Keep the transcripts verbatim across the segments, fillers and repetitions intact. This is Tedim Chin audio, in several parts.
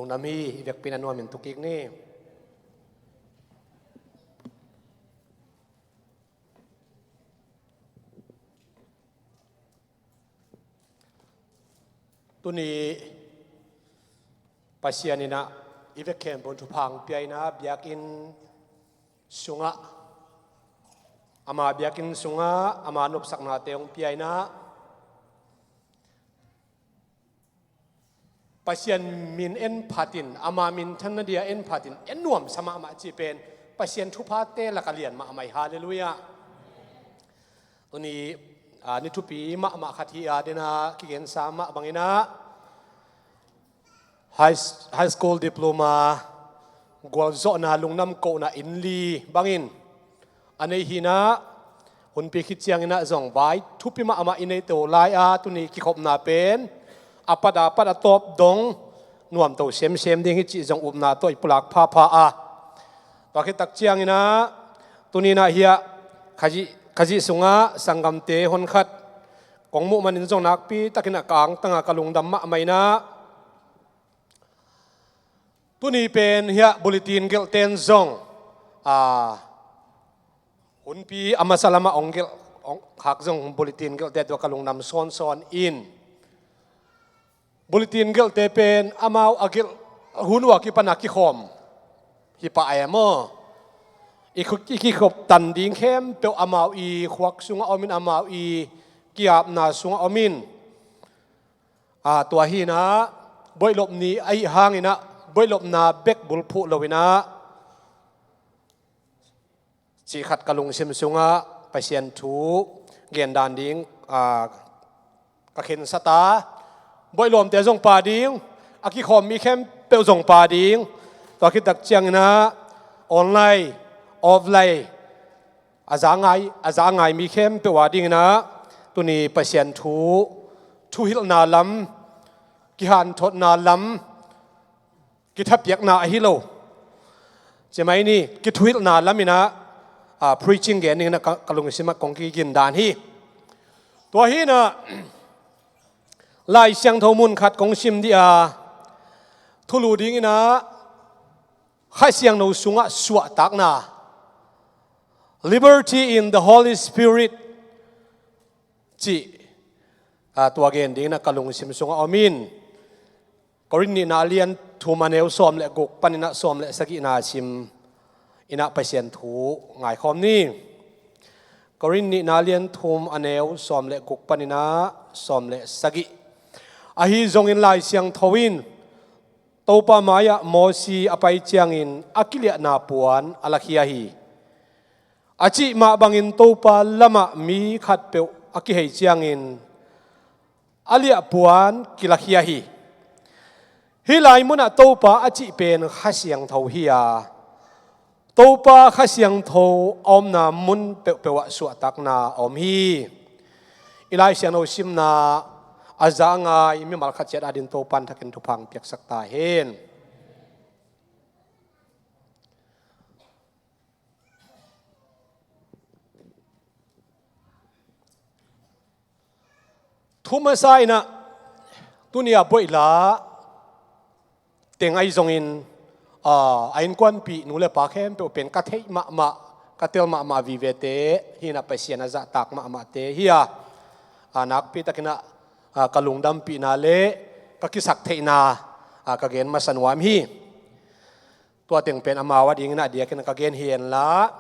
Lungdam hi. I vekpi-in a nuamin thukik ni. Tuni Pasian in ah i vek khempeuh thupha hong pia in ah, biakinn sungah, ama biakinn sungah ama nopsaknate hong pia in ah, Pasian min en phatin, ama minthanna dia en phatin, en nuamsa mahmah cih pen Pasian thuphate lakah lian mahmah hi. Halleluiah. Tuni, ah, ni thupi mahmah khat hi a, dena kigensa mah bangin ah, high, high school diploma gualzawhna, lungdam kohna inn li bangin a nei hi in ah, hunpi khit ciangin ah zong vai thupi mahmah i neite uh lai-a, tuni kikhopna pen a pat a pat a tawp dong nuamto semsem ding hi cih zong upna tawh i pulak phapha a. Tua khit tak ciangin ah, tuni in ah hiah Khazih, Khazih sungah sanggamte honkhat kong muh manin zong nakpi takin ah ka angtang a, ka lungdam mahmah in ah, tuni pen hiah bulletin gelhte in zong, a, hunpi a masa lamah hong gelh, hong khak zong bulletin gelhte tua ka lungdam sawnsawn in, bulletin gelhte pen amau a gelh hun uh a kipan a kikhawm hi pah e maw. I khu-, i kikhop tan ding khempeuh amau i khuak sungah om in, amau i ki-apna sungah om in, a, tua hi in ah, boihlop ni ahih hangin ah, boihlopna bek bulphuh lo in ah, cih khat ka lungsim sungah Pasian thu gen dan ding, a, ka khensat a. Boihlawmte zong pha ding, a kikhawm mi khempeuh zong pha ding. Tua khit tak ciangin ah online, offline, a za ngai, a za ngai mi khempeuh a dingin ah, tuni Pasian thu, thuhilhna lam, kihanthotna lam, kithapiakna ahi lo, ci mai ni, kithuhilhna lam in ah, a, preaching gen dingin ah ka, ka lungsim ah kong kigin dan hi. Tua hi in ah, Lai Siangtho mun khat kong sim dih a, thulu dingin ah, Kha Siangtho sungah suahtakna, liberty in the Holy Spirit, cih, a, tua gen dingin ah ka lungsim sungah om in, Korin nihna a lian thum a neu sawm le guk panin ah sawm le sagihna sim in ah Pasian thu ngaikhawm ni. Korin nihna a lian thum a neu sawm le guk panin ah sawm le sagih. Ahi zongin Lai Siangtho in, Topa mai-ah Mosi a pai ciangin a kiliahna puan a lakhia hi. A cih mah bangin Topa lamah mi khatpeuh a kihei ciangin a liah puan kilakhia hi. Hih lai munah Topa a cih pen Kha Siangtho hi a, Topa Kha Siangtho a omna mun peuhpeuh ah suahtakna a om hi. I Lai Siangtho simna a za ngai mimal khat ciat adingin Topa in thakin thupha hong piaksak ta hen. Thu masa in ah, tuni a boihla teng ahi zongin, a, a innkuanpih nu le pa khempeuh pen ka theih mahmah, ka tel mahmah vivete hi in ah, Pasian a zahtak mahmahte hi a, a, nakpi takin ah, a, ka lungdampihna le ka kisaktheihna, a, ka gen masa nuam hi. Tua teng pen amau adingin ah diakin ka gen hi henla,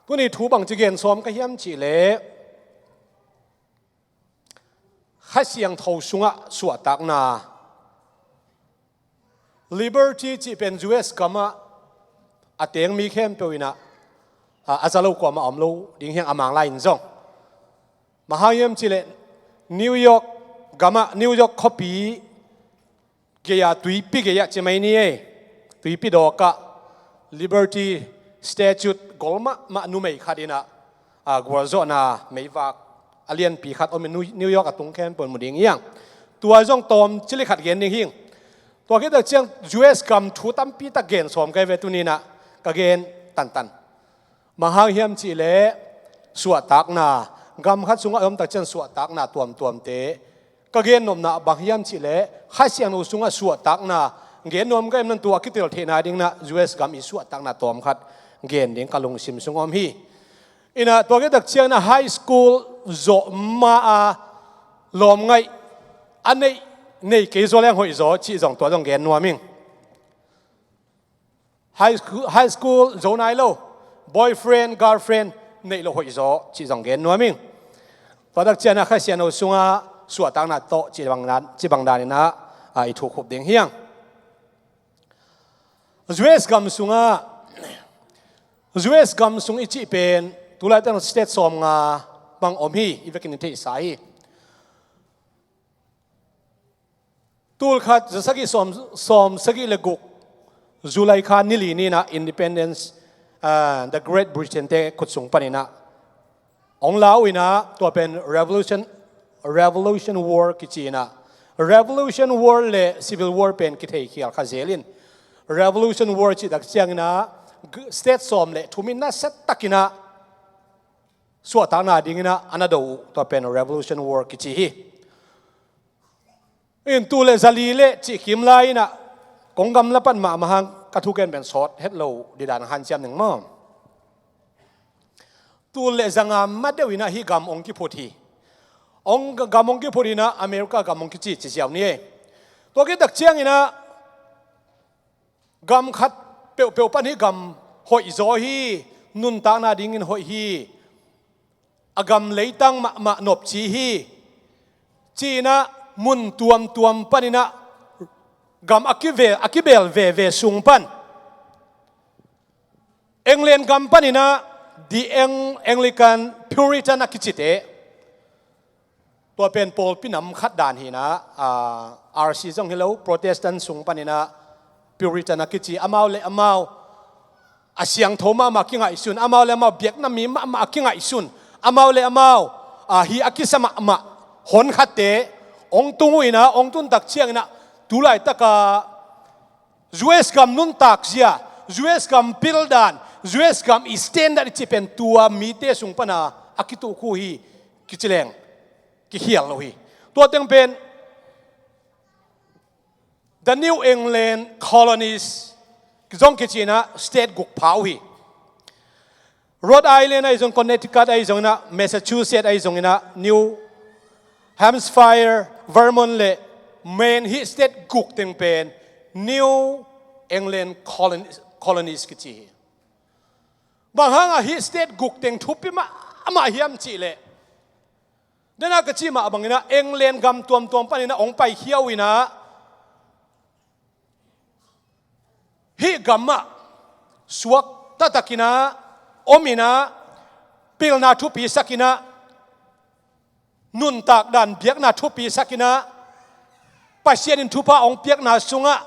tuni thu bangci gen sawm ka hiam cih leh, Kha Siangtho sungah suahtakna, liberty cih pen U S gamah a teng mi khempeuh in ah, a, a za lo kuamah a om lo ding hi hang, a Mang lai in zong. Bang hang hiam cih leh New York gamah, New York khuapi gei-a, tuipi gei-ah ci mai ni ei, tuipi dawkah Liberty Statue gol mahmah numei khat in ah, a, gualzawhna meivak a lianpi khat om in, New, New York a tung khempeuh in mu ding hi hang. Tua zong tawm cili khat gen ding hi hang. Tua khit tak ciang U S gam thu tampi tak gen sawm ka hi ve, tuni in ah ka gen tantan. Bang hang hiam cih leh suahtakna, gam khat sungah i om tak ciang suahtakna tuamtuamte. Ka gen nopna bang hiam cih leh Kha Siangtho sungah suahtakna, gen nuam ka em nan tua kitel theihna dingin ah U S gam i suahtakna tawm khat gen ding ka lungsim sung om hi. Inah tua kitak ciangin ah high school zawh ma a lawmngaih a neih, nei kei zaw leng hoih zaw cih zong tua zong gen nuam ing. High school, high school zo nai lo, boyfriend, girlfriend neih lo hoih zaw cih zong gen nuam ing. Tua tak ciangin ah Kha Siangtho sungah suahtakna tawh cih bang dan, cih bang danin ah, a, i thukhup ding hi hang. U S gam sungah, U S gam sung i cih pen tulaitak state sawmnga bang om hi, i vekin i theihsa hi. Tulkhat zasagih sawm, sawmsagih le guk July kha ni li ni-in ah Independence, ah, the Great Britain te khutsung panin ah hong la uh inah tua pen Revolution, Revolution War kici inah, Revolution War le Civil War pen kithei khial kha zel in, Revolution War cih tak ciangin ah g-, state sawm le thum in nasia takin ah suahtakna dingin ah a na do uh, tua pen Revolution War kici hi. In tul le zali le cih kim lai inah kong gamla pan mahmah hang ka thugen pen sawt het lo ding dan hanciam ning maw. Tul le zanga ma deuh inah hih gam hong kiphut hi. Hong, gam hong kiphut inah America gam hong kici ci ziau ni e. Tua kitak ciangin ah gam khat peuhpeuh pan hih gam hoih zaw hi, nuntakna dingin hoih hi, a gam leitang mahmah nopci hi ci-in ah mun tuamtuam panin ah gam a kivel, a kibel veve sung pan England gam panin ah the Ang-, Anglican Puritan a kicite, tua pen pawlpi nam khat dan hi inah, ah, R C zong hi lo, Protestant sung panin ah Puritan a kici, amau le amau a siangtho mahmah a kingaihsun, amau le amau biakna mi mahmah a kingaihsun, amau le amau, ah, hi a kisa mahmah honkhatte hong tung uh inah, hong tun tak ciangin ah tulaitak a U S gam nuntak zia, U S gam pildan, U S gam i standard i cih pen tua mite sung pan a a kituh khu hi kici leng kikhial lo hi. Tua teng pen the New England Colonies zong kici inah state guk pha uh hi. Rhode Island ahi zong, Connecticut ahi zong inah, Massachusetts ahi zong inah, New Hampshire, Vermont le Maine, hih state guk teng pen New England colon-, Colonies kici hi. Bang hang a hih state guk teng thupi mahmah hiam cih leh, dena ka cih mah bangin ah England gam tuamtuam panin ah hong paikhia uh inah hih gam ah suak taktakin ah om inah, pilna thupi sakin ah, nuntak dan biakna thupi sakin ah, Pasian in thupha hong piakna sungah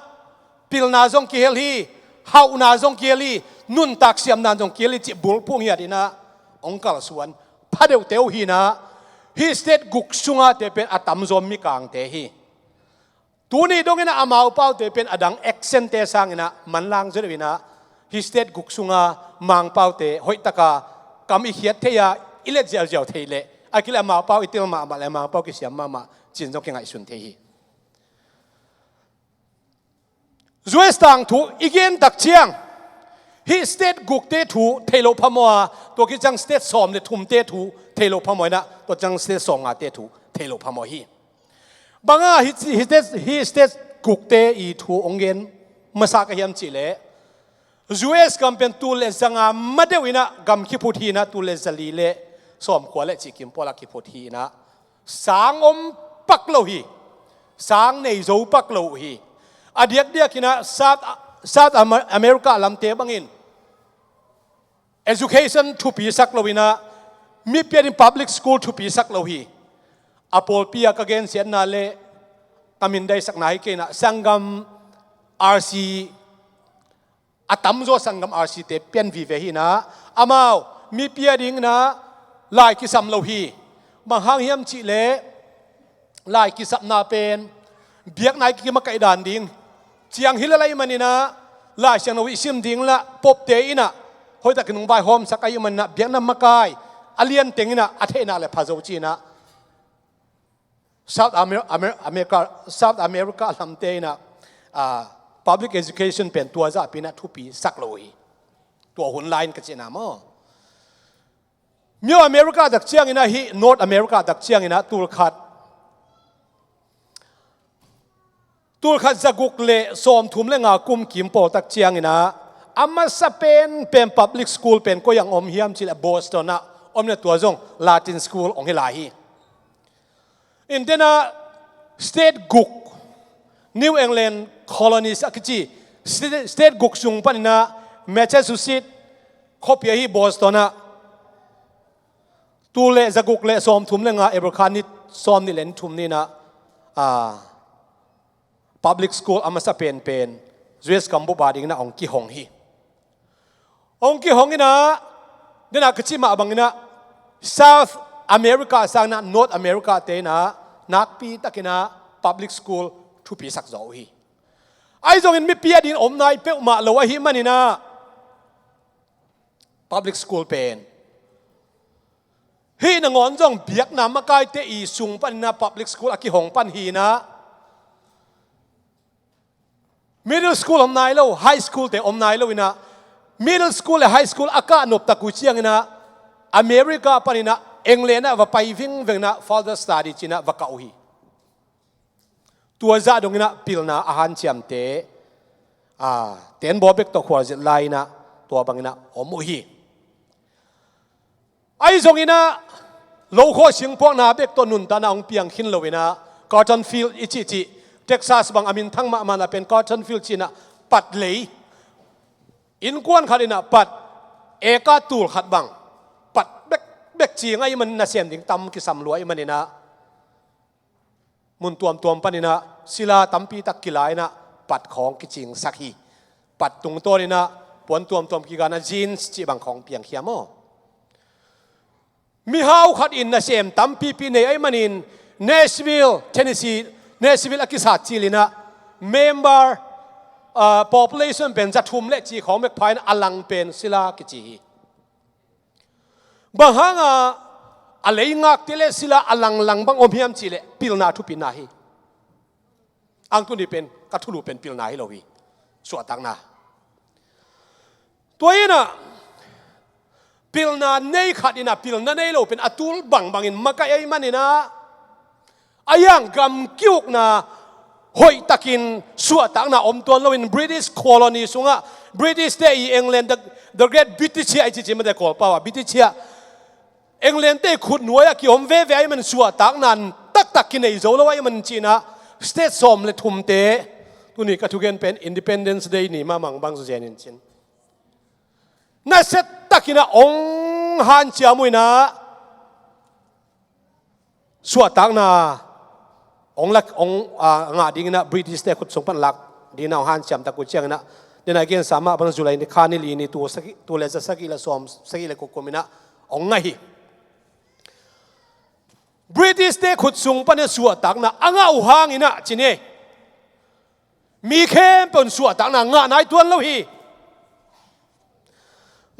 pilna zong kihel hi, hauhna zong kihel hi, nuntak siamna zong kihel hi cih bulphuh ngiat inah hong kalsuan pha deuhte uh hi inah, hih state guk sungah te pen a tamzaw Mikangte hi. Tuni dongin ah amau paute pen a dang accent-te sangin ah manlang zaw deuh inah, hih state guk sunga Mang paute hoihtaka kam i khiat thei a, i let ziauziau thei leh, a kileh amau pau i tel mahmah leh amau pau kisiam mahmah cin zong kingaihsun thei hi. U S tangthu i gen tak ciang, hih state gukte thu thei lo phamawh a, tua kiciang state sawm le thumte thu thei lo phamawh inah, tua ciang state sawmngate thu thei lo phamawh hi. Banga hih, hih state, hih state gukte i thu hong gen masa ka hiam cih leh, U S gam pen tul le zanga ma deuh inah gam kiphut hi inah, tul le zali le sawmkua le cih kim pawl a kiphut hi inah, sang om pak lo hi, sang nei zo pak lo uh hi. A diakdiak inah South, South Amer-, America lamte bangin education thupi sak lo inah, mi pianin public school thupi sak lo hi. A pawlpi a ka gensiatna le ka mindaisakna hi kei inah, sanggam R C, a tamzaw sanggam R C-te pian vive hi inah, amau mi pia ding inah lai kisam lo hi. Bang hang hiam cih leh, lai kisapna pen biakna i kimakaih dan ding ciang hi lel ahih manin ah, Lai Siangtho i sim ding lah popte inah hoihtakin hong vaihawmsak ahih manin ah, biakna makai a lianteng inah a theihna le pha zo ci inah, South Amer-, Amer-, America, South America lamte inah, ah, Public education pen tua zahpi inah thupi sak lo hi. Tua hun lai-in ka cihna maw. Myo America tak ciangin ah, hih North America tak ciangin ah, tulkhat, tulkhat zaguk le sawmthum le nga kum kim pawl tak ciangin ah, a masa penpen public school pen koi ah hong om hiam cih leh Boston ah om in ah, tua zong Latin school hong hi lai hi. In, den ah state guk, New England colonies a kici state, state guk sung panin ah, Massachusetts khuapi ahi Boston ah, tul le zaguk le sawmthum le nga April kha ni sawmnih le thum ni-in ah, ah, public school a masa penpen U S gambup a dingin ah hong kihong hi. Hong kihong in ah, den ah ka cih mah bangin ah, South America sangin ah North America te in ah nakpi takin ah public school thupi sak zaw uh hi. Ahi zongin mipi a dingin om nai peuhmah lo ahih manin ah, public school pen hih nangawn zong biakna makaite i sung panin ah public school a kihong pan hi-in ah, middle school om nai lo, high school te om nai lo in ah, middle school le high school a kah nop tak uh ciangin ah, America panin ah, England ah va pai vingveng in ah, further study ci-in ah va kah uh hi. Tua zah dongin ah pilna a hanciamte, a, tenbaw bek tawh khualzin lai-in ah, tua bangin ah om uh hi. Ahi zongin ah, lokhua singpuakna bek tawh nuntakna hong piang khin lo-in ah, cotton field i cihcih, Texas bang a minthang mahmahna pen cotton field ci-in ah, pat lei, innkuan khat in ah pat eka tul khat bang, pat bekbek cing ahih manin, nasem ding tam kisam lua ahih manin ah, mun tuamtuam panin ah sila tampi tak kila in ah, pat khawng kicingsak hi. Pat tungtawnin ah puan tuamtuam kigan ah jeans cih bang khawng piangkhia maw. Mihau khat in nasem tampipi nei ahih manin, Nashville, Tennessee, Nashville a kisat cilin ah, member, ah, population pen za thum le cih khawng bek pha-in ah, a lang pen sila kici hi. Bang hangah a leingakte le sila a langlang bang om hiam cih leh, pilna thupina hi. Ang, tuni pen ka thulu pen pilna hi lo hi. Suahtakna. Tua in ah, pilna nei khat in ah pilna nei lo pen a tul bangbangin makaih ahih manin ah, a hiang gam ki-ukna hoihtakin suahtakna om tuan loin, British colony sungah, British te i England, the, the Great Britannia i cici mate Kawlpau ah, Britannia, England te i khutnuai-ah kiom veve ahih manin suahtakna taktak kinei zo lo ahih manin ci-in ah, state sawm le thumte, tuni ka thugen pen Independence Day ni mahmah bang zawzen in cin, nasia takin ah hong hanciam uh in ah, suahtakna hong lak, hong, ah, ngah dingin ah, British te khut sung pan lak dingin ah hong hanciam tak uh ciangin ah, den a i gensa mah bang July ni kha ni li ni, tul sagih, tul le za sagih le sawm sagih le kua kum in ah hong ngah hi. British te khut sung panin suahtakna a ngah uh hangin ah, ci ni, mi khempeuh in suahtakna ngah nai tuan lo hi.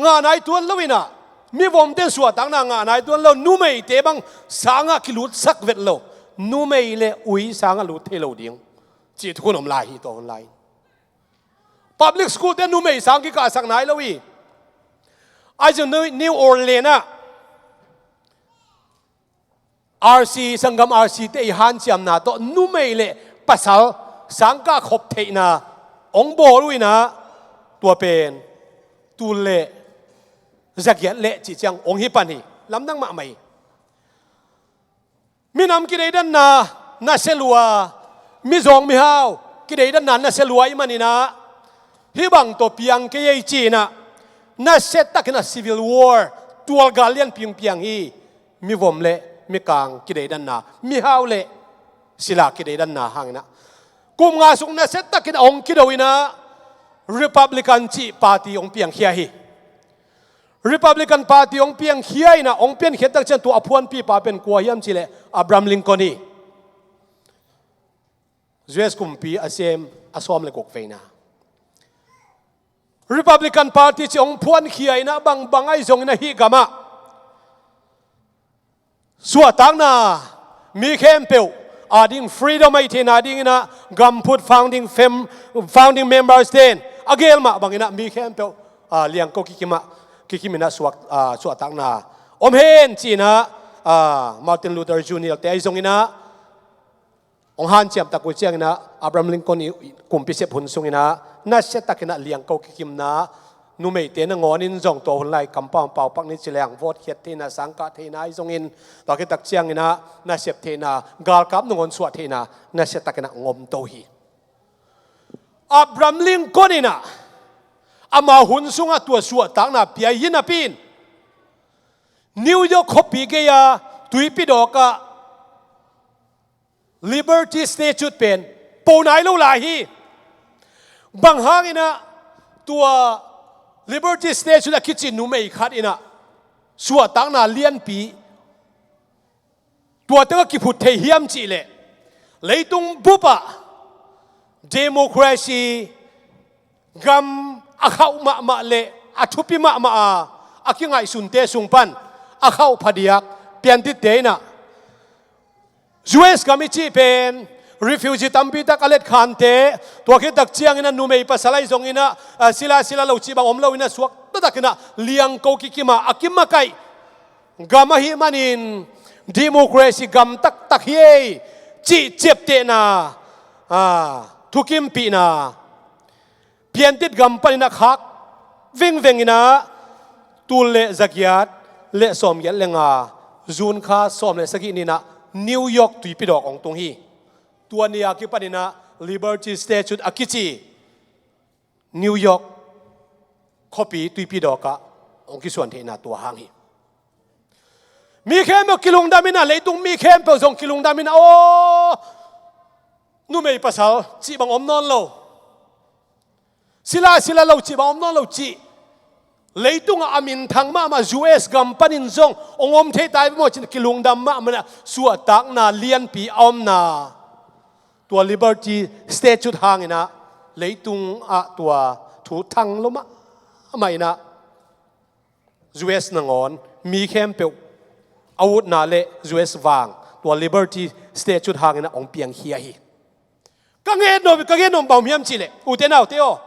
Ngah nai tuan lo in ah, mivomte in suahtakna ngah nai tuan lo, numeite bang sangah kilutsak vet lo, numei le ui sangah lut thei lo ding, cih thukhun om lai hi, tua hun lai. Public school te numei sang kikahsak nai lo hi. Ahi zong New, New Orleans ah R C, sanggam R C te i hanciamna tawh numei le pasal sangkah khop theihna hong bawl uh in ah, tua pen tul le zagiat le cih ciang hong hi pan hi. Lamdang mahmah hi. Minam kideidanna nasia lua, mizawng mihau kideidanna nasia lua ahih manin ah, hih bang tawh piang kei ei ci-in ah, nasia takin ah civil war, tualgal lianpi hong piang hi. Mivom le mikang kideidanna, mihau le sila kideidanna hangin ah, kum nga sung nasia takin ah hong kido in ah, Republican cih party hong piangkhia hi. Republican Party hong piangkhia in ah, hong piankhiat tak ciang tua a phuanpipa pen kua hiam cih leh Abraham Lincoln hi. U S kumpi a sem a sawm le guk veina. Republican Party cih hong phuankhia in ah, bangbang ahi zongin ah hih gamah suahtakna, mi khempeuh ading freedom ahih theihna dinginah gamphut founding, fem, founding members ten a gel mah banginah mi khempeuh, ah, liangko kikim ah, kikim inah suak, ah, suahtakna om hen ci-inah, ah, Martin Luther Junior te ahi zonginah hong hanciam tak uh cianginah Abraham Lincoln i kumpi sep hun sunginah nasia takinah liangko kikimna, numeite nangawnin zong tua hun lai kampau paupak ni ci leng vote khiat theihna, sangkah theihna ahi zongin, tua khit tak cianginah nasep theihna, galkap nangawn suah theihna nasia takinah hong om to hi. Abraham Lincoln inah ama hun sungah tua suahtakna pia hi napi in New York khuapi gei-a tuipi dawkah Liberty Statue pen po nai lo lai hi. Bang hanginah tua Liberty Statue a kici numei khat inah suahtakna lianpi tua tengah kiphut thei hiam cihleh, leitung bupah democracy gam a khauh mahmah le a thupi mahmah a, a kingaihsunte sung pan a khauh phadiak piantitte inah U S gam i cih pen refugee tampi tak a letkhante, tua khit tak cianginah numei pasal ahi zonginah, ah, sila sila lo cih bang om loinah suakta takinah liangko kikima a kimakaih gam ahih manin democracy gam taktak hi ei cih ciaptehna, ah, thukimpihna piantit gam paninah khak vengvenginah tul le zagiat le sawmgiat le nga, June kha sawm le sagih ninah New York tuipi dawk hong tung hi. Tua ni-a kipaninah Liberty Statue a kici New York khuapi tuipi dawkah hong kisuan theihna tua hang hi. Mi khempeuh kilungdam inah, leitung mi khempeuh zong kilungdam inah, aw, numei pasal cih bang om nawn lo, sila sila lo cih bang om nawn lo cih, leitungah a minthang mahmah U S gam panin zong hong om thei ta hi maw cin kilungdam mahmah inah suahtakna lianpi a omna tua Liberty Statue hanginah leitungah tua thu thang lo mahmah inah U S nangawn mi khempeuh a utna le U S vang tua Liberty Statue hanginah hong piangkhia hi. Ka ngen nuam, ka ngen nuam bang hiam cihleh, ute naute aw,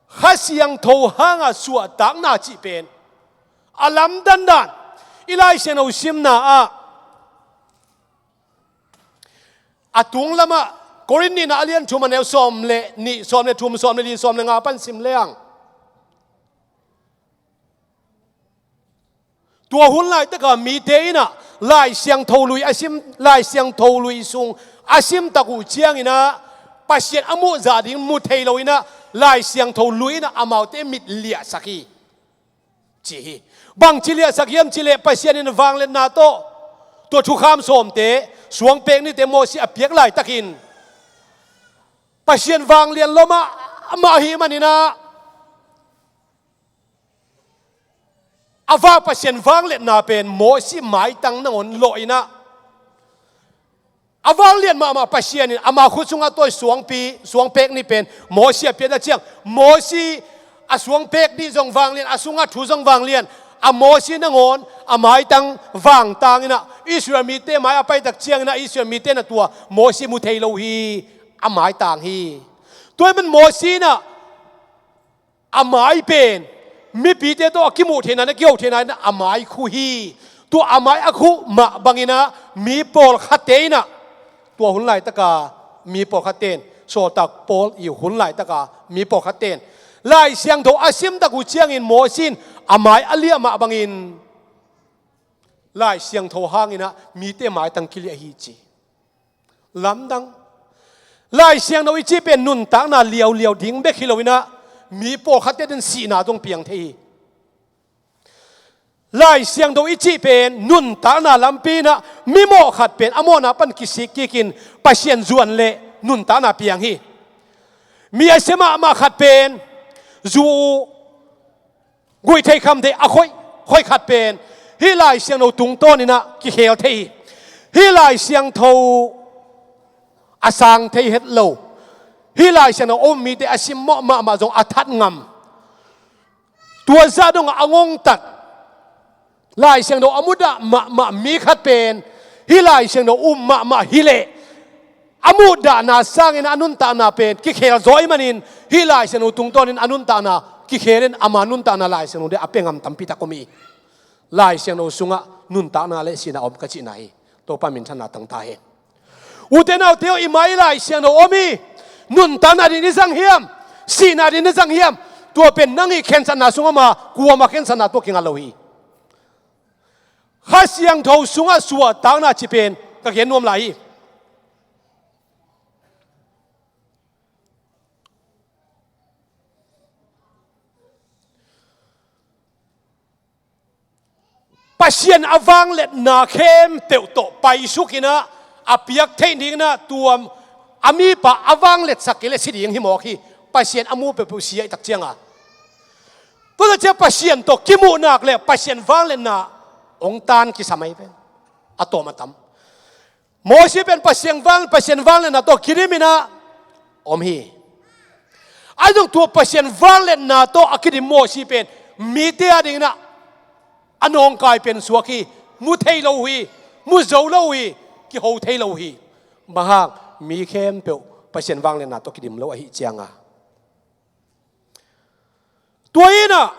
Kha Siangtho hanga suahtakna cih pen a lamdandan i Lai Siangtho simna ah a tunglamah Korin nihna a lian thum a neu sawm le nih, sawm le thum, sawm le li, sawm le nga pan sim leng, tua hun laitaka mite inah Lai Siangtho lui a sim, Lai Siangtho lui sung a simtak uh cianginah Pasian a muhzah ding mu thei loinah Lai Siangtho lui inah amaute mit liahsak hi, ci hi. Bangci liahsak hiam cihleh Pasian in vangliatna tawh tua thukham sawmte, suangpek nite Mosi a piak laitakin Pasian vanglian lo mahmah ahih maninah a vak Pasian vangliatna pen Mosi maitang nangawn lawh inah, a vanglian mahmah Pasian in ama khut sungah tawi suangpi, suangpek ni pen Mosi a piakna ciang, Mosi a suangpek ni zong vanglian, a sungah thu zong vanglian, a Mosi nangawn a maitang vangtang inah Israel mite mai a paitak cianginah Israel mite na tua Mosi mu thei lo hi, a maitang hi. Tua ahih man Mosi inah a mai pen mipite tawh a kimuh theihna, na kiho theihna inah a mai khu hi. Tua a mai a khu mah banginah mi pawlkhatte inah tua hun laitaka mi pawlkhatte in, sawltak Paul i hun laitaka mi pawlkhatte in Lai Siangtho a simtak uh ciangin Mosi in a mai a liah mah bangin Lai Siangtho hanginah mite maitang kiliah hi ci. Lamdang. Lai Siangtho i cih pen nuntakna liauliau ding bek hi loinah mi pawlkhatte in sihna zong piang thei hi. Lai Siangtho i cih pen nuntakna lampi inah mi mawh khat pen a mawhna pan kisik kikin Pasian zuan le nuntakna piang hi. Mi a sia mahmah khat pen zu uh guih thei kham thei a khoih, khoih khat pen hih Lai Siangtho tungtawn inah kikhel thei hi. Hih Lai Siangtho a sang thei het lo, hih Lai Siangtho a um mite a simmawh mahmah zong a that ngam, tua zah dongah a ngongtat, Lai Siangtho a mudah mahmah mi khat pen hih Lai Siangtho um mahmah hileh A muhdahna sangin a nuntakna pen kikhel zaw ahih manin, hih Lai Siangtho tungtawnin a nuntakna kikhel in ama nuntakna Lai Siangtho ding a pia ngam tampi tak om hi. Lai Siangtho sungah nuntakna le sihna om ka cihna hi. Topa minthanna tang ta hen. Ute naute aw, i mai Lai Siangtho om hi. Nuntakna ding i zang hiam, sihna ding i zang hiam, tua pen nang i khensatna sungah om a, kuamah khensatna tawh kinga lo hi. Kha Siangtho sungah suahtakna cih pen ka gen nuam lai hi. Pasian a vangliatna khempeuh tawh paisuk in ah, a piak theih dingin ah, tua a mipa a vangliatsak kei leh si ding hi mawk hi. Pasian a mu peuhpeuh si ahih tak ciangin, tua ciang Pasian tawh kimuh nak leh Pasian vangliatna hong tan kisam ahi pen a tawm a tam. Mosi pen Pasian vang, Pasian vangliatna tawh kidim in ah om hi. Ahi zong tua Pasian vangliatna tawh a kidim Mosi pen mite a dingin ah a nawngkai pen suak hi. Mu thei lo uh hi, mu zo lo uh hi, kiho thei lo uh hi. Bang hang? Mi khempeuh Pasian vangliatna tawh kidim lo ahih ciangin. Tua in ah,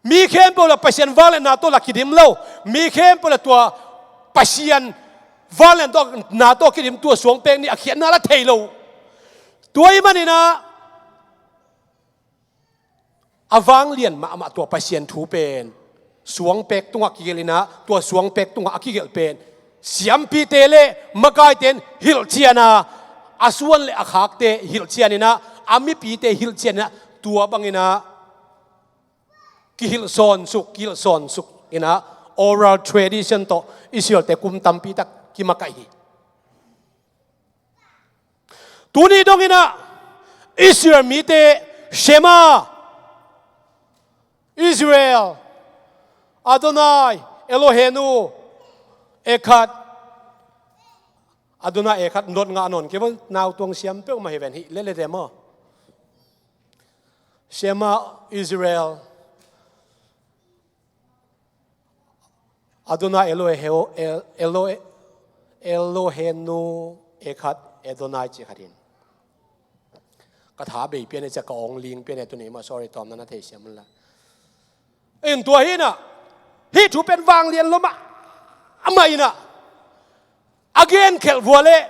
mi khempeuh lah Pasian vangliatna tawh lah kidim lo. Mi khempeuh lah tua Pasian vangliatna tawh kidim, tua suangpek nih a khiatna lah thei lo. Tua ahih manin ah, a vanglian mahmah tua Pasian thu pen suangpek tungah kigelh in ah, tua suangpek tungah a kigelh pen siampite le makaite in hilhcian a, a suan le a khakte hilhcian in ah, a mipite hilhcian in ah, tua bangin ah kihilh sawnsuk, kihilh sawnsuk in ah, oral tradition tawh Israelte kum tampi tak kimakaih hi. Tuni dongin ah Israel mite, Shema Israel, Adonai Eloheinu Echad. Adonai Echad not ngah nawn kei vo, nau tuang siam peuhmah hi ven, hih lele dem aw. Shema Israel, Adonai Elohe-, El-, Elohe-, Eloheinu Echad Adonai cih khat hi. Ka tha bei pian e, cia ka awng ling pian e, tuni mah sorry, tawmna na thei siam un la. In tua hi in ah, hih thu pen vanglian lua mahmah in ah, a genkhial vua leh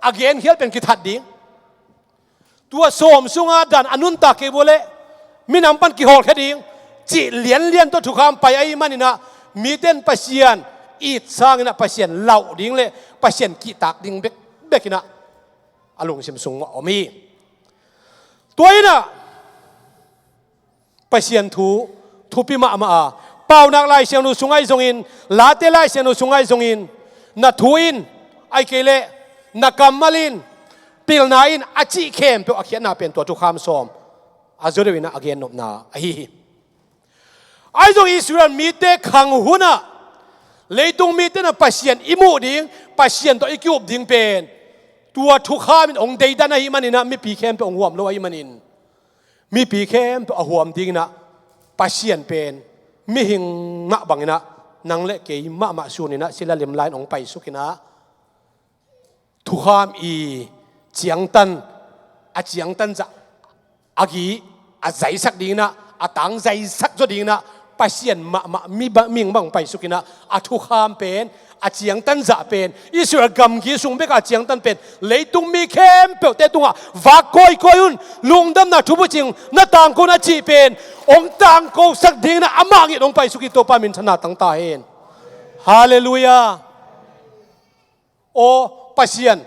a genkhial pen kithat ding. Tua sawm sungah dan a nuntak kei vua leh minam pan kihawlkhia ding, cih lianlian tawh thukham pai ahih manin ah, mite in Pasian it sangin ah Pasian lauh ding le Pasian kihtak ding bekbek in ah a lungsim sung mah om hi. Tua in ah Pasian thu thupi mahmah a, Paunak Lai Siangtho sungah ahi zongin, Late Lai Siangtho sungah ahi zongin, na thu in, ahih kei leh na kammal in, pilna in, a cih khempeuh a khiatna pen tua thukham sawm a zaw deuh in ah a gennopna ahi hi. Ahi zong Israel mite khang hun ah, leitung mite in ah Pasian i muh ding, Pasian tawh i ki-up ding pen tua thukham in hong deidan ahih manin ah, mipi khempeuh hong huam lo ahih manin, mipi khempeuh a huam dingin ah Pasian pen mihing mah bangin ah, nang le kei mahmah sunin ah sila limla in hong paisuk in ah, thukham i ciangtan, a ciangtan zah, a gi a zaisak dingin ah, a tang zaisak zaw dingin ah, Pasian mahmah mi ba-, mihing bang paisuk in ah, a thukham pen, a ciangtan zah pen, Israel gamgi sung bek a ciangtan pen leitung mi khempeuhte tungah vak kawikawi un, lungdamna thubucing na tangko un a cih pen hong tangkosak dingin ah amah ngiat hong paisuk hi. Topa minthanna tang ta hen. Halleluiah. Aw, Pasian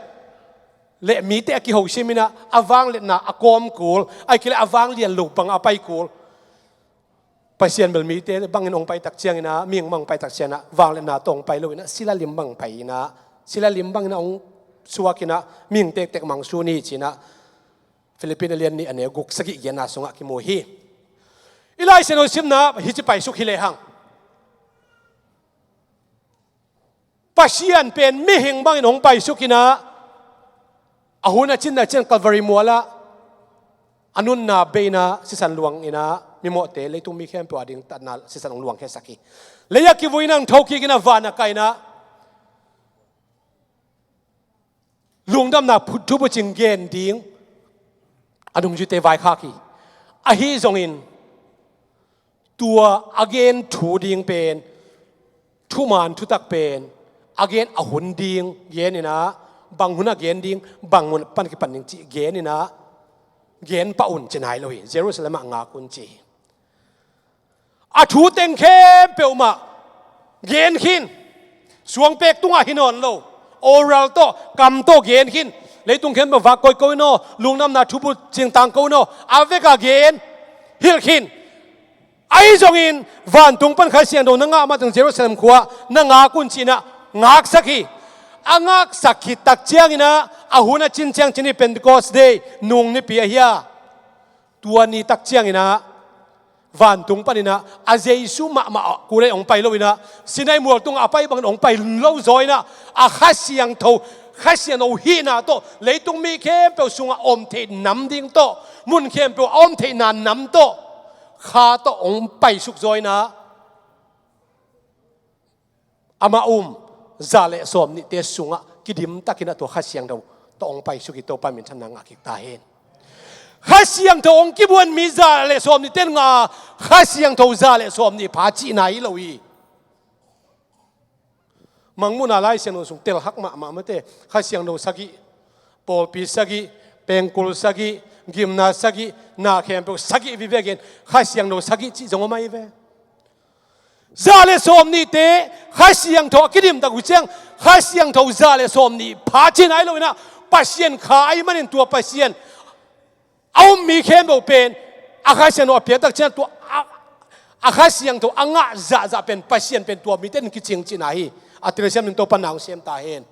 le mite a kiho simin ah, a vangliatna a kawm kul, ahih kei leh a vanglian lo bang a pai kul. Pasian bel mite bangin hong pai tak ciangin ah, mihing bang pai tak ciangin ah, vangliatna tawh hong pai lo in ah, sila lim bang pai in ah, sila lim bangin ah hong suak in ah, mihing tektek mang sun hi ci-in ah, Philippi a lian nih a neu guk sagih giatna sungah kimu hi. I Lai Siangtho simna hih ci paisuk hi lehang, Pasian pen mihing bangin hong paisuk in ah, a hun a cinna ciang Calvary mualah a nunna bei in ah, sisan luang in ah, mimawhte leitung mi khempeuh a ding tatna sisan hong luangkhiasak hi. Lei ah kivui in ah, hong thokik in ah, van ah kai in ah, lungdamna phu- thubucing gen ding a nungzuite vaikhak hi. Ahi zongin tua a gen thu ding pen, thuman thutak pen a gen a hun ding gen inah, bang hun a gen ding, bang mun pan kipan ding cih gen inah, gen pah un ci nai lo hi. Jerusalem ah ngak un ci hi. A thu teng khempeuh mah gen khin. Suangpek tungah hi nawn lo. Oral tawh, kam tawh gen khin. Leitung khempeuh vak koiko in aw, lungdamna thubucing tangko in aw, a vekah gen hilh khin. Ahi zongin vantung pan Kha Siangtho na ngah mah teng Jerusalem khua-ah na ngak un ci inah ngaksak hi. A ngaksak khit tak ciang inah, a hun a cin ciang cin hi, Pentecost Day nung nipi ahi a. Tua ni tak ciang inah vantung pan inah a Jesu mahmah ah kul in hong pai lo inah, Sinai mual tungah a pai bangin hong pai lo zaw inah, a Kha Siangtho, Kha Siangtho hihna tawh leitung mi khempeuh sungah om theih nam ding tawh, mun khempeuh a om theihna nam tawh, Kha tawh hong paisuk zaw inah, amah um za le sawm nihte sungah kidim takin a tua Kha Siangtho tawh hong paisuk hi. Topa minthanna ngah kik ta hen. Kha Siangtho hong kibuan mi za le sawm nihte in ngah a, Kha Siangtho za le sawm nih pha cihna hi lo hi. Mangmuhna Lai Siangtho sung telhak mahmah mate, Kha Siangtho sagih, pawlpi sagih, pengkul sagih, gimna sagih, na khempeuh sagih vive gen, Kha Siangtho sagih cih zong om ahi ve. Za le sawm nihte Kha Siangtho a kidim tak uh ciang, Kha Siangtho za le sawm nih pha cihna hi lo inah, Pasian Kha ahi manin tua Pasian a um mi khempeuh pen a Kha Siangtho a piak tak ciang tua a, a Kha Siangtho a ngah zahzah pen Pasian pen tua mite in kicing cihna hi. A telsiam ding Topa na hong sem ta hen.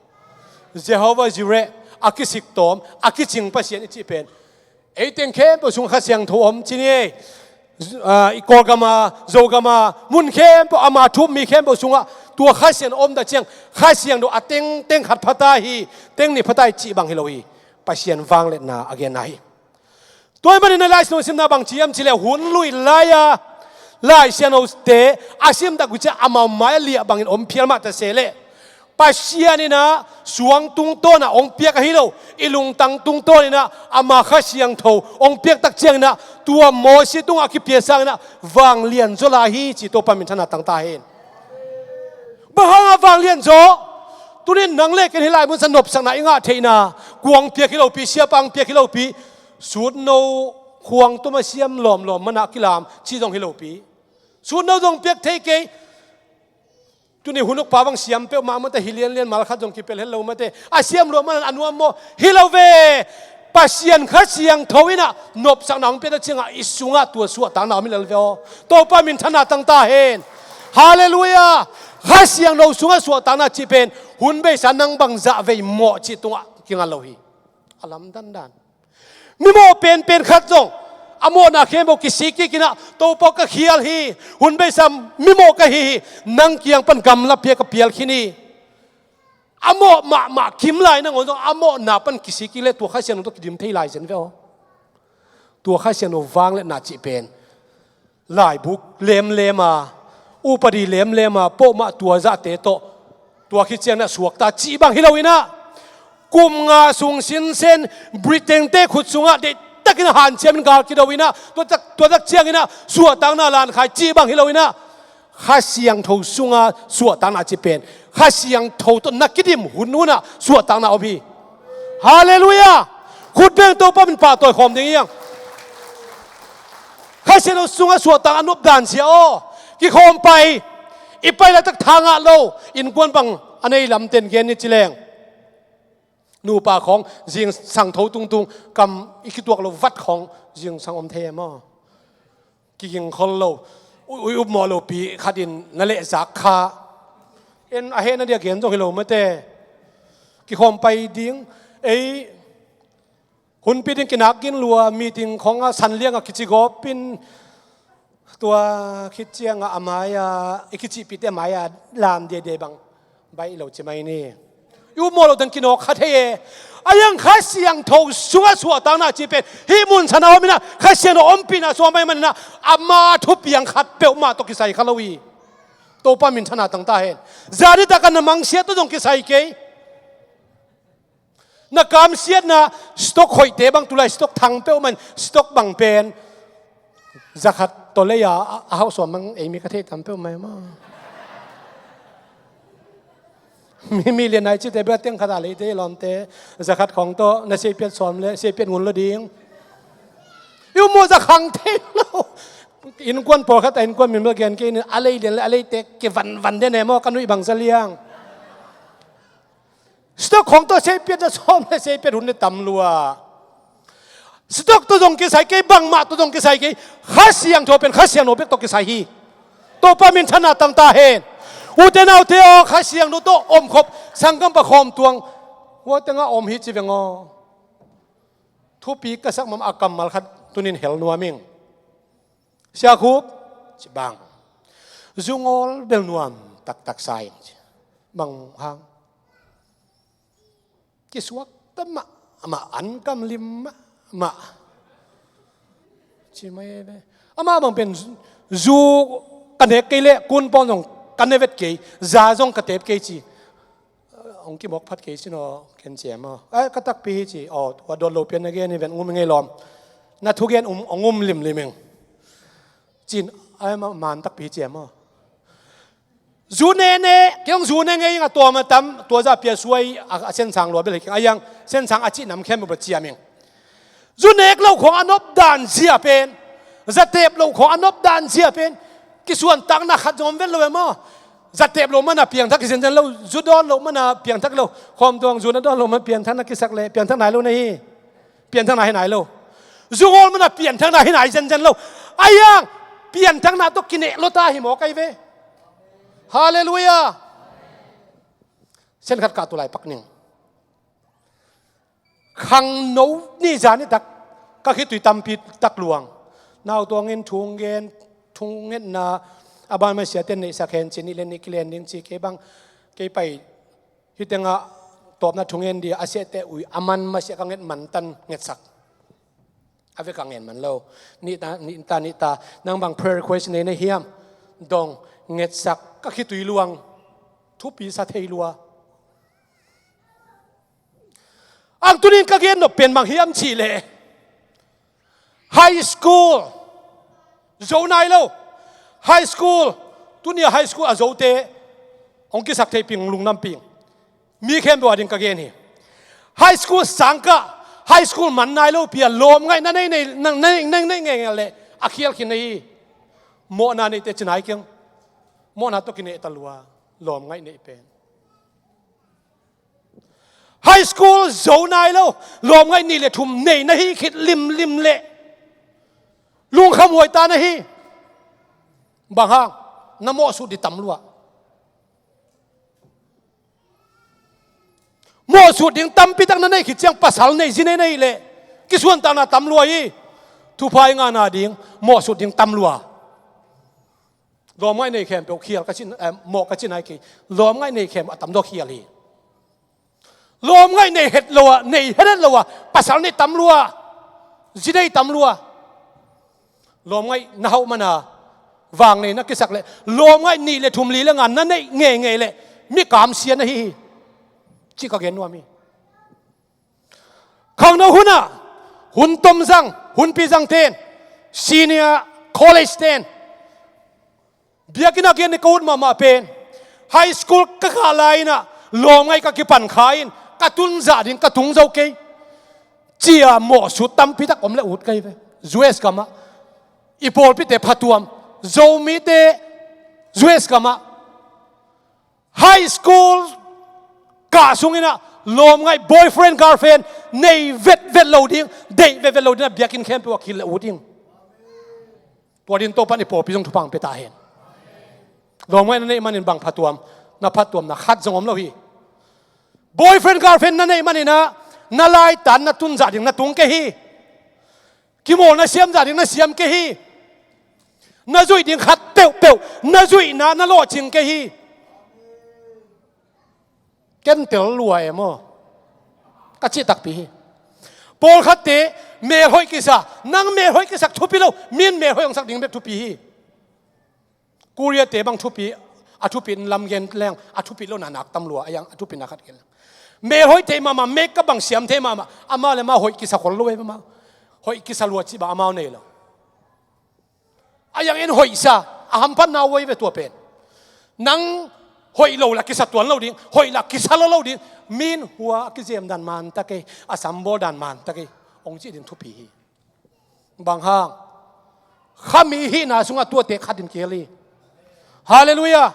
Jehovah Jireh, a kisik tawm, a kicing Pasian i cih pen, ei teng khempeuh sung Kha Siangtho om ci ni ei. Ah, i Kawlgam a, Zogam a, mun khempeuh ama thu um mi khempeuh sungah tua Kha Siangtho om tak ciang, Kha Siangtho a tengteng khat pha ta hi, teng nih pha ta hi cih bang hi lo hi. Pasian vangliatna a genna hi. Tua ahih manin a Lai Siangtho simna bang ci hiam cih leh, hun lui lai-a Lai Siangthote a sim tak uh ciang amau mai-ah liah bangin om phial mah ta se leh, Pasian inah suang tungtawn ah hong piak ahi lo, i lungtang tungtawn inah ama Kha Siangtho hong piak tak ciang inah, tua Mosi tungah a kipia sang inah vanglian zaw lai hi ci. Topa minthanna tang ta hen. Bang hangah vanglian zaw? Tunin nang le ken hih lai munsan nopsakna i ngah theihna, kua hong piak hi lopi, siapa hong piak hi lopi, sutno khuang tum a siam lawmlawm manah kilam cih zong hi lopi, sutno zong piak thei kei. Tuni hun ukpa bang siam peuhmah mate, hi lianlian mal khat zong kipel het lo mate, a siam luat manan a nuam maw? Hi lo ve. Pasian Kha Siangtho inah nopsakna hong piak tak ciangah i sungah tua suahtakna om hi lel ve aw. Topa minthanna tang ta hen. Halleluiah. Kha Siangtho sungah suahtakna cih pen hun beisa nang bang zah vei mawh cih tungah kinga lo hi. A lamdandan. Mimawh penpen khat zong a mawhna khempeuh kisik kik inah, Topa ka khial hi, hun beisa mimawh ka hi hi, nang kiang pan gamla pia ka pial khin hi. A mawh mahmah kim lai nangawn zong a mawhna pan kisik kik leh tua Kha Siangtho tawh kidim thei lai zen ve aw. Tua Kha Siangtho vangliatna cih pen laibuk lemlem a, upadi lemlem a, pawhmah tua zahte tawh tua khit ciang inah suakta cih bang hi lo inah, kum nga sung sinsen Britain-te khut sungah deihtakin a hanciamin gal kido inah, tua tak, tua tak ciang inah suahtakna lankhai cih bang hi lo inah, Kha Siangtho sunga suahtakna cih pen Kha Siangtho tawh na kidim hunhun ah suahtakna om hi. Halleluiah. Khut beng, Topa min pahtawi khawm ding hi hang. Kha Siangtho sunga suahtakna a nopdan sia aw. Kikhawm pai. I pai laitak tha ngah lo. Innkuan bang a nei lamten gen ni ci leng, nupa khawng zingsang tho tungtung, kam i kituak lo vat khawng zingsang om thei e maw? Kiging khol lo, ui, ui upmawh lopi khatin na lehzak kha. En a hehna dia gen zong hi lo mate. Kikhawm pai ding, ei hunpi ding kinak gin lua, meeting khawngah sanliangah kici gawpin, tua khit ciangah a mai-a i kicihpihte a mai-a lam diaidiai bang baih lo ci mai ni. I upmawh lo teng kinawk kha thei e. A hiang Kha Siangtho sungah suahtakna cih pen hih munsan a om inah, Kha Siangtho ompihna sungah mai maninah, ama thupiang khat peuhmah tawh kisai kha lo hi. Topa minthanna tang ta hen. Zanitak a na mangsiat tawh zong kisai kei. Na kamsiatna stock hoihte bang tulai stock thang peuhmah in stock bang pen zakhat tawh lei a a hauh sawm bang ei mi ka theih tam peuhmah e maw. Mi, mi lian nai cite bia teng khat a leite i lawmte zakhat khawng tawh na seipiat sawm le seipiat ngun lo ding. I um maw zakhang thei lo. Innkuan pawlkhat a innkuan min bel gen kei in a lei lian le a leite ke vanvan den e maw ka nuih bang za liang. Stock khawng tawh seipiat na sawm le seipiat hun le tam lua. Stock tawh zong kisai kei, bangmah tawh zong kisai kei. Kha Siangtho pen Kha Siangtho bek tawh kisai hi. Topa minthanna tang ta hen. Ute naute aw, Kha Siangtho tawh omkhop sanggam pa khawm tuang. Hua tengah om hi ci veng aw. Thupi ka sak mahmah a kammal khat tunin hel nuam ing. Sia Khup, ci bang. Zu ngawl bel nuam taktak sa ing ci. Bang hang. Kisuak ta mah, amah an kam lim mah, mah. Ci mai ve. Amah bang pen zu ka nek kei leh kun pawng zong ka ne vet kei, za zong ka tep kei ci. Hong kimawk phat kei sin aw, ken ciam aw. Ai, ka takpi hi ci, aw, tua dawn lo pian na gen hi ven, ngum ngei lawm. Na thugen um, hong um limlim ing. Cin, ai, ma, man takpi hi ciam aw. Zu ne ne, kei hong zu ne ngei ing a tawm a tam, tua za pia suai, a, a sensang lua bel hi keng. A yang, sensang a cih nam khem bel ciam ing. Zu nek loh khawng a nop dan zia pen, za tep loh khawng a nop dan zia pen, kisuantakna khat zong om vet lo e maw? Za tep loh mana piangthak hi zenzen lo, zu dawn loh mana piangthak lo, khawm tuang zu na dawn loh mana piangthak na kisak le, piangthak nai lo na hi, piangthak nai hi nai lo. Zu ngawl mana piangthak nai hi nai zenzen lo. A yang, piangthakna tawh kineh lo ta hi maw kai ve. Halleluiah. Sen khat kah tu lai pak ning. Khangno ni zan ni tak ka khitui tampi tak luang. Nau tuangin thungen, thungetna a ban masiate neihsak hen ci nih le nih kilen ding ci kei bang kei pai hi tengah tawpna thungen di a siate ui a man masiah ka nget man tan ngetsak. A ve ka ngen man lo. Nih ta, nih ta, nih ta. Nang bang prayer request nei na hiam? Dong ngetsak ka khitui luang. Thupi sa thei lua. Ang tunin ka gen nop pen bang hiam cih leh high school zo nai lo. High school, tunia high school a zote hong kisak thei ping, lungdam ping. Mi khempeuh a ding ka gen hi. High school sangkah, high school man nai lo pi a lawm ngaih na nei nei, na nei, nei, nei ngei ngei leh a khial khin na hi. Mawhna neihte ci nai keng. Mawhna tawh kineh ta lua, lawm ngaih neih pen. High school zo nai lo, lawm ngaih nih le thum nei na hi khit limlim leh lungkham huai ta na hi. Bang hang, na mawhsut di tam lua. Mawhsut ding tampi tak na nei khit ciang pasal nei zi nei na hi leh kisuantakna tam lua hi. Thupha i ngahna ding mawhsut ding tam lua. Lawm ngaih nei khempeuh khial ka cin, eh, mawh ka cin ai kei. Lawm ngaih nei khempeuh a tam dawh khial hi. Lawm ngaih nei het lo ah, nei het het lo ah, pasal nei tam lua, zi nei tam lua. Lawm ngaih na hauh mana vang nei na kisak leh lawm ngaih nih le thum li le nga na neih ngei ngei leh mi kamsia na hi hi. Cih ka gen nuam hi. Khangno hunah hun tom zang, hunpi zang ten, senior college ten, biakinn a gen ni ka ut mahmah pen, high school ka kah lai inah lawm ngaih ka kipan kha in ka tun zah ding ka tung zo kei. Cia mawhsut tampi tak om le ut kei ve. U S gamah i pawlpite phatuam, Zomite U S gamah high school kah sunginah lawm ngaih boyfriend girlfriend nei vetvet lo ding, deih vetvet lo ding a biakinn khempeuh a khil le ut ding. Tua din Topan i pawlpi zong thupha ang pia ta hen. Lawm ngaih na neih manin bang phatuam, na phatuamna khat zong om lo hi. Boyfriend girlfriend na neih maninah na laitan na tun zah ding na tung kei hi. Kimawl na siam zah ding na siam kei hi. Na zuih ding khat peuhpeuh na zuihna na lawhcing kei hi. Ken tel lua e maw? Ka cih takpi hi. Pawlkhatte melhoih kisa, nang melhoih kisak thupi lo, min melhoih hong sak ding bek thupi hi. Koreate bang thupi, a thupit lam gen leng a thupit lo na nak tam lua, a yang a thupit na khat gen leng. Mel hoih thei mahmah, makeup bang siam thei mahmah. Amau le amau hoih kisa khol lo ei mahmah. Hoih kisa lua cih bang amau nei lo. A yang en hoihsa, a hamphatna uh ei ve tua pen. Nang hoih lo la kisa tuan lo ding, hoih la kisa lo lo ding. Min hua a kizem dan man ta kei, a sambawl dan man ta kei. Ong cih ding thupi hi. Bang hang? Khami hihna sungah tuate khat in kihel hi. Halleluiah.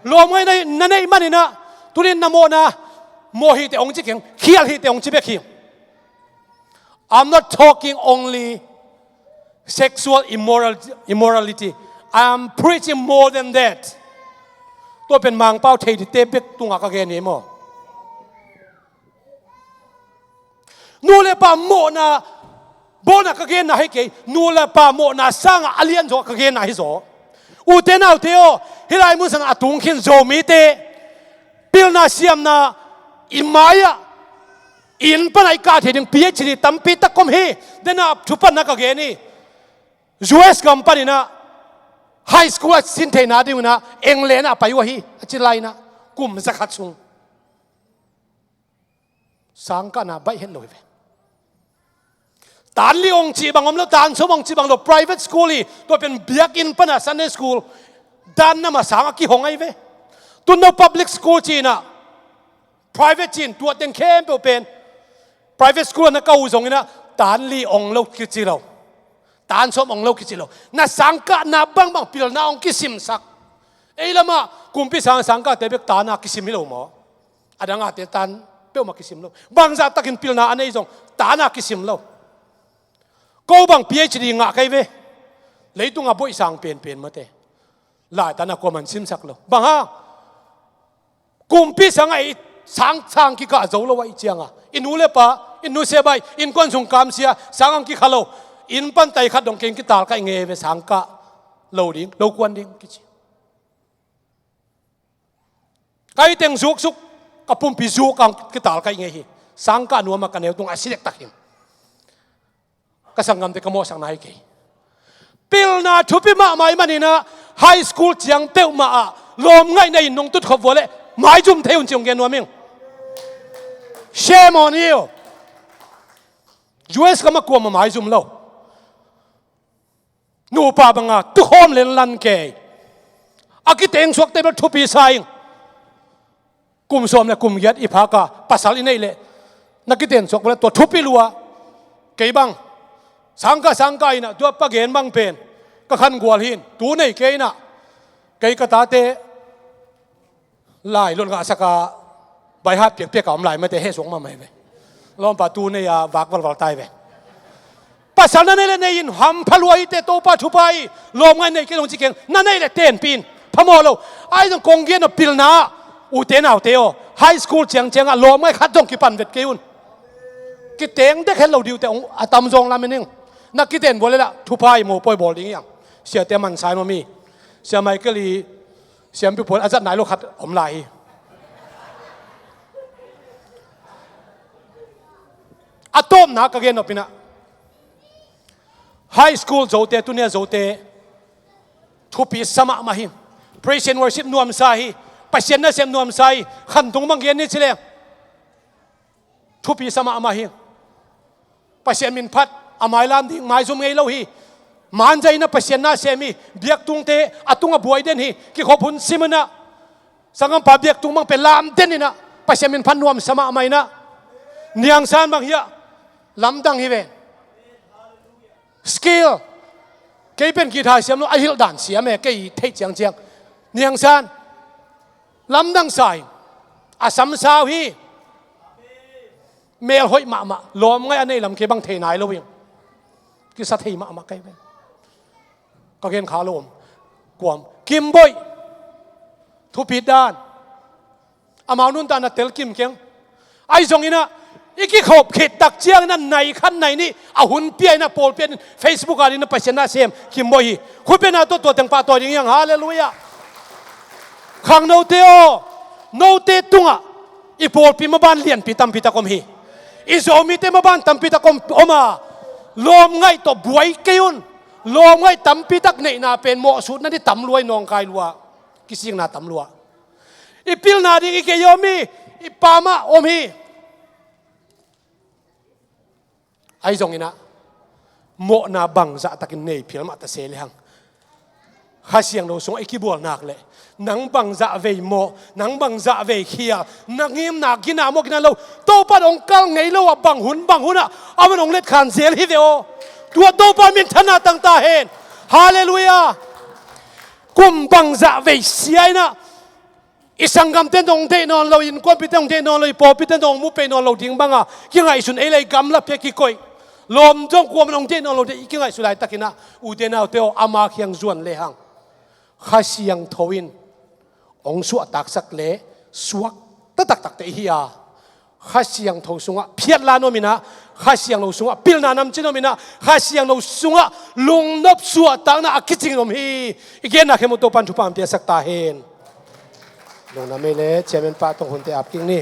Lawmngaihna na neih maninah, tunin na mawhna mawh hite ong ci keng, khial hite ong ci bek hi. I'm not talking only sexual immoral, immorality. I'm preaching more than that. Tua pen Mangpau thei dite bek tungah ka gen hi maw? Nu le pa mawhna bawlna ka genna hi kei, nu le pa mawhna sangah a lian zawh ka genna hi zaw. Ute naute aw, hih lai mun sangah a tung khin Zomite pilna siamna i mai-ah, inn panah i kah thei ding PhD tampi tak om hi. Denah thupatna ka gen hi. US gam paninah high school a sin theihna dinginah England ah pai uh ahi, a ci lainah kum zakhat sung. Sangkahna baih het lo hi ve. Tan li ong cih bang om lo, tan sawm ong cih bang lo, private school hi, tua pen biakinn pana Sunday school dan nama sang a kihong ahi ve. Tun no public school cinah, private cin, tua teng khempeuh pen private school a na kah uh zonginah tan li ong lo kici lo. Tan sawm ong lo kici lo. Na sangkahna bangbang pilna ong kisimsak. Ei lamah kumpi sang sangkahte bek tana kisim hi lo maw? A dangate tan peuhmah kisim lo. Bangzah takin pilna a nei zong tana kisim lo. Ko bang PhD ngah kei ve. Leitungah boih sang penpen mate. Lai tana kuaman simsak lo. Bang hang? Kumpi sangah i sang sang kikah zo lo ah i cianga, i nu le pa, i nu sebai, innkuan sung kamsia sang ang kikha lo. Inn pan tai khat dong keng kitalkaih ngei ve, sangkah lo ding, lo kuan ding kici. Kai teng zuksuk, ka pumpi zuk ang kitalkaih ngei hi. Sangkah nuam a ka neu tung a si dektak hi. Ka sanggamte ka mawhsakna hi kei. Pilna thupi mahmah i maninah high school ciang peuhmah ah lawmngaihna in nong tutkhop vua leh maizum thei un ci hong gen nuam ing. Shame on you. US gam ah kuamah maizum lo. Nupa banga tukhawm lenlan kei. A kiteng suakte bel thupi sa ing. Kum sawm le kum giat i phaka pasal i neih leh na kiten suak bel tua thupi lua. Kei bang sangkah sangkah inah tua pa gen bang pen ka khan gual hin, tu nei kei inah kei ka tate lai lot ngahsaka baihat piakpiak a om lai mate, heh suak mahmah hi ve. Lawmpa tu nei a vak valval tai ve. Pasal na nei le nei in hampha lua hi te, Topa thupha hi. Lawmngaih nei kei dong ci keng, na nei le tenpih in, phamawh lo. Ai zong kong gen aw, pilna ah ute naute aw, high school ciangciangah lawmngaih khat zong kipan vet kei un. Kiteng dek het lo dih uh teh a tamzawng lam in ing. Na kiten vua le lah thupha hi, mopawi bawl ding hi ang. Siate a mansa in om hi. Sia Michael i siampi puan a zat nai lo khat om lai hi. A tawpna ka gen nop inah, high school zote, tunia zote thupi sa mahmah hi. Praise and worship nuamsa hi. Pasian nasem nuamsa hi. Khantung bang gen ni ci leng thupi sa mahmah hi. Pasian min phat, a mailam ding maizum ngei lo hi. Manzai inah Pasian na sem hi. Biaktungte a tungah buai den hi. Kikhop hun sim inah sanggampa biaktung bang pen lam den inah Pasian min phat nuamsa mahmah inah. Niangsan bang hiah lamdang hi ve. Skill. Kei pen guitar siam lo, a hilh dan siam e, kei theih ciangciang. Niangsan lamdang sa hi. A samsau hi. Mel hoih mahmah, lawmngaih a nei lam kei bang thei nai lo hi. Kisa thei mahmah kei ve. Ka gen kha lo om. Kuam Kimboih. Thupit dan. Amau nuntakna tel kim keng. Ai zong inah i kikhop khit tak ciang inah nai khat nai nih a hun pia inah pawlpi ah in Facebook ah in inah Pasian na sem Kimboih hi. Khutbetna tua tua teng pahtawi ding hi ang. Halleluiah. Khangnote aw, note tungah i pawlpi maban lianpi tampi tak om hi. I Zomite maban tampi tak om, om a, lawmngaih tawh buai kei un. Lawmngaih tampi tak neihna pen mawhsutna ni tam lua, i nawngkai lua, kisikna tam lua. I pilna ding i kei om hi. I pamah om hi. Ahi zongin ah, mawhna bangzah takin nei phial mah ta se le hang, Kha Siangtho sungah i kibual nak leh, nang bangzah vei mawh, nang bangzah vei khial, na ngimna gina maw, gina lo, Topa in hong kal ngei lo ah, bang hun bang hun ah, a man hong letkhan zel hi ve aw. Tua Topa minthanna tang ta hen. Halleluiah. Kum bangzah vei sia in ah, i sanggamte in hong deih nawn lo, i innkuanpihte in hong deih nawn lo, i pawlpite in hong mu pei nawn lo ding banga kingaihsun, ei le ei gamla pia kikoih, lawm zong kuaman hong deih nawn lo ding i kingaihsun laitakin ah, ute naute aw, ama kiang zuan le hang, Kha Siangtho in hong suahtaksak le suak taktakte i hi a, Kha Siangtho sungah phiatla in om in ah, Kha Siangtho sungah pilna namcin om in ah, Kha Siangtho sungah lungnop suahtakna a kicingin om hi. I genna khempeuh Topa in thupha hong piaksak ta hen. Lungdam ei le, Chairman pa tawh hunte ap kik ni.